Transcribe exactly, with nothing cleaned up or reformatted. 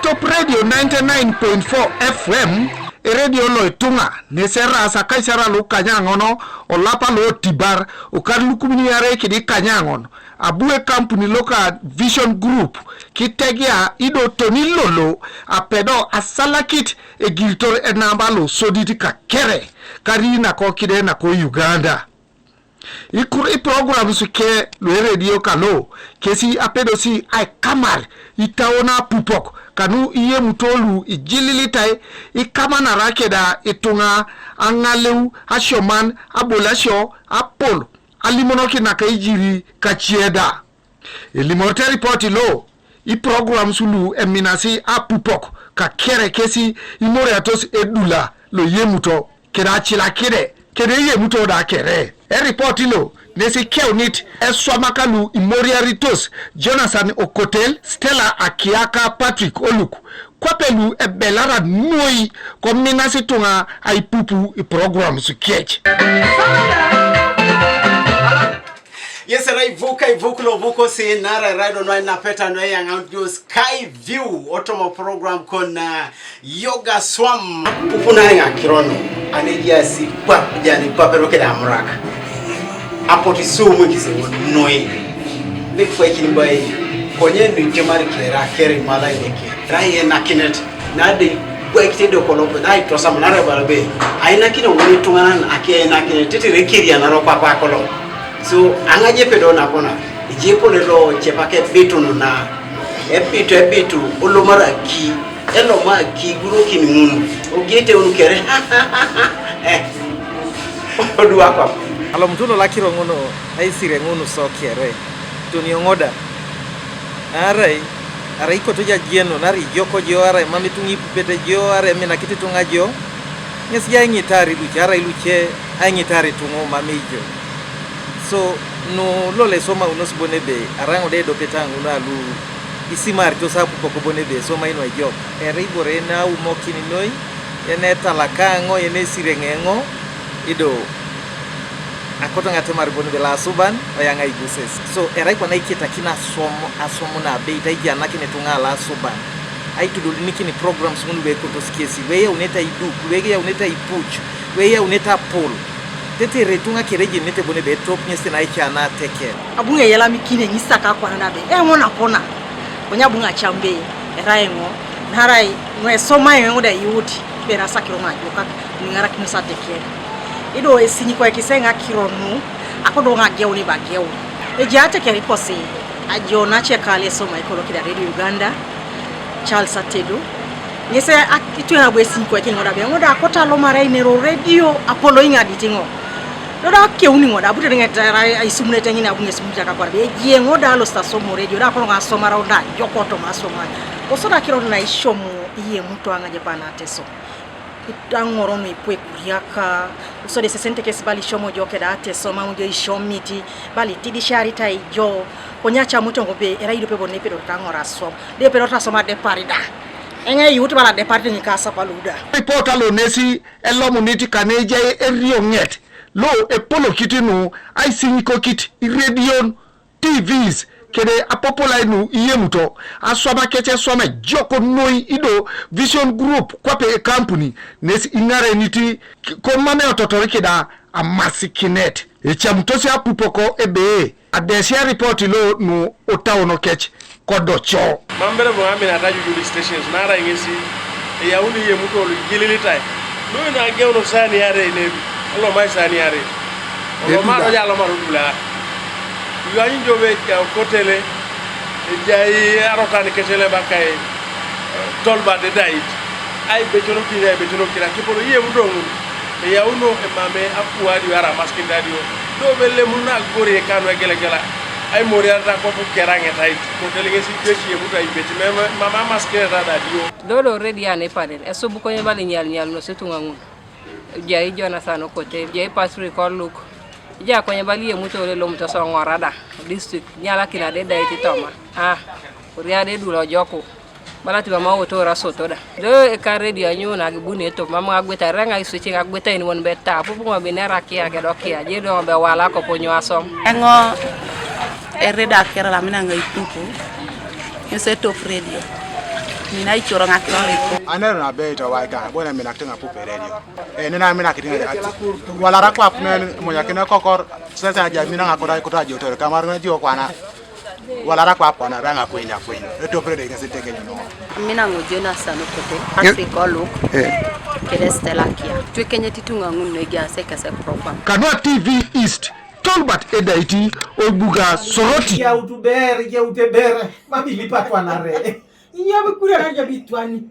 Top Radio ninety nine point four F M, eredio lo ituŋa, nes eraas akaisare lu kanyaŋon, olapa lo Tibar, okar lukumin iarei kedi kanyaŋon, abu ekampuni loka Vision Group kitegia ido toni lolo apedo asalakit egiritor enamba lo sodit kakere kari nako kide nako Uganda. Ikur iprograms ke lueredio kalo kesi apedosi aikamar itawon apupok kanu iyemuto lu ijililitai ikamanara keda ituŋa aŋaleu asioman abolasio apol alimonokin naka ijiri kacieda. Elimorite ripoti lo iprograms lu eminasi apupok kakere kesi imoriatos edula lo iyemuto keda acilakide kede iyemuto da kere. Eripoti lo nesi keunit eswamaka lu imoriaritos Jonathan Okotel, Stella Akiaka, Patrick Oluk, kwape lu ebelara noi kominasi ituŋa aipupu iprograms kec. Yes, erai vuk, ai vuk lo vuko si nara erai do noi napeta noi yang out jo Sky View otomo program kon uh, Yoga Swam. Upunare nga kirono ane jasi kwa jani kwa pero keda amrak. Apoti sumu kisi noi. Be kwa kini bai konye ni temari kera kere mala ile ke. Rai ena kinet. Na de gwaikite do kolo pe dai to sam na re bala be. Ai na kino woni tunganan ake na kine tete re kiri ana ro papa kolo. So anga je pe do na kona. Je po le lo je pa ke bitu no na. E bitu e bitu ulo mara ki. E lo ma ki guro kini mun. O gete unu kere. Eh. Odu akwa. Alo mtuno lakiro ngono aisire ngono so kere. Tuni ongoda. Arai, arai ikoto ja jieno, nari joko jo, arai mami tungi pupete jo, arai mina kiti tunga jo. Nges ja ngitari luche, arai luche, ai ngitari tungo mami jo. So, no lole soma unos bonebe, arango de do petang uno alu isimari to sapu poko bonebe, soma ino jok. Ere ibore na umo kini noi, ene talaka ngo, ene sirenge ngo, ido. Akoto ŋa temar bon bela asuban oyaŋ aiguses. So erai kwana ikietakini asom asom nabeit aijanakini etuŋa ala asuban. Aitodolinikini programs ŋun luekotos kesi, lueyaunete aiduk, lueyaunete aipuc, lueyaunete apul. Tetere etuŋa kere ejenete bon ebe etop ŋes tena aica nateker. Abu ŋa eyalamikini eŋisaka kwana nabe eŋo napona. Konye abu ŋa acam be erai eŋo narai nuesoma eŋo da iut. Bera asakiro ŋa ajokak nuiŋarakinos ateker. Ido esinyikoikis eŋakiro nu akodo ŋageun ibageun. Ejaate kerikosi ajo nace kale esomai kolo kida Radio Uganda, Charles Atedo. Ŋes itwe nabo esinyikoikin ŋoda be ŋoda akota lomara inero radio apolo iŋadit ŋo. Dodo akeuni ŋoda abu tete ŋet aisumunete ŋini abu ŋes mujaka kwar be ejie ŋoda alosit asomo radio da apolo ŋa asomara oda ajokoto ma asomai. Kosodi akiro na isomo iyemuto aŋajepa na Teso. Aŋor nuipu ekuriaka, kosodi esesente kes bala isiomo jo keda Ateso mam jo isiomit, bala itidisiaritai jo, konye acamut eoŋ be erai ido pebon nepedorete aŋor aswam, do epedorete aswam adepar da. Eŋe iut bala adeparit ŋikasapa luda. Ripota lo nesi elomunit kane ejai erioŋet lo epolokit nu aisinyikokit iredion, T Vs, kede apopolai nu iyemuto aswama kec eswama ejok noi ido Vision Group kwape ekampuni nes iŋarenit komam eototor keda amasikinet. Ecamutos apupoko ebe adesi aripoti lo nu otauno kec kodoco. Mam bere bo amin ata jujuli stations nara iŋesi eyauni yemuto lu igililitai. Noi na ageuno sani are nebi, elomai sani are. Elomar oja alomar odula. Iwanyi jobe ja kotele, ejai arokan ketele bakai, tolba dedait. Ai bechono kira, ai bechono kira, kipolo yemuto ŋun. Eyauno emame apuadio aramaskindadio. Do belemun agori ekanu egelegela. Aimoriata kopu keraŋetait. Koteleŋesi jeci emutu aibet mama amaskineta dadio. Dodo redia nepanen esubukonye balinyalinyal nosetuŋa ŋun. Ejai Jonathan Okote, ejai Patrick Oluk. Ejai konye bali emutu olelomuto soŋorada district nyalakin adedait toma. Ah, oriade dulojoku. Bala ti mama woto ra soto da. Do eka redio anyu na gibuni eto mama agweta renga isuchi agweta ini won beta pupu ngo binera kia kedo kia je do be wala ko ponyo asom. Engo ereda kera la mina ngai tupu. Ese top redio. Mina icoro ŋakiro liko. Anero na bei to wai ka bona mina kitinga pupe radio. Eh, nina mina kitinga ati. Wala rakwa punen moya kina kokor sasa ja mina ngakora kota jotor kamar na jo kwana. Wala rakwa pona ranga kwenya kwenya. Eto pere de ngase teke nyino. Mina ngo Jonas Sanokote. Asi koluk. Eh. Kede Stella Kia. Twe kenye titunga ngun ne gia se kese program. Kanwa T V East. Tolbert Edaiti Oibuga Soroti. Yautu ber, yaute ber. Mami lipat wanare. Iya be kura na jabi twani.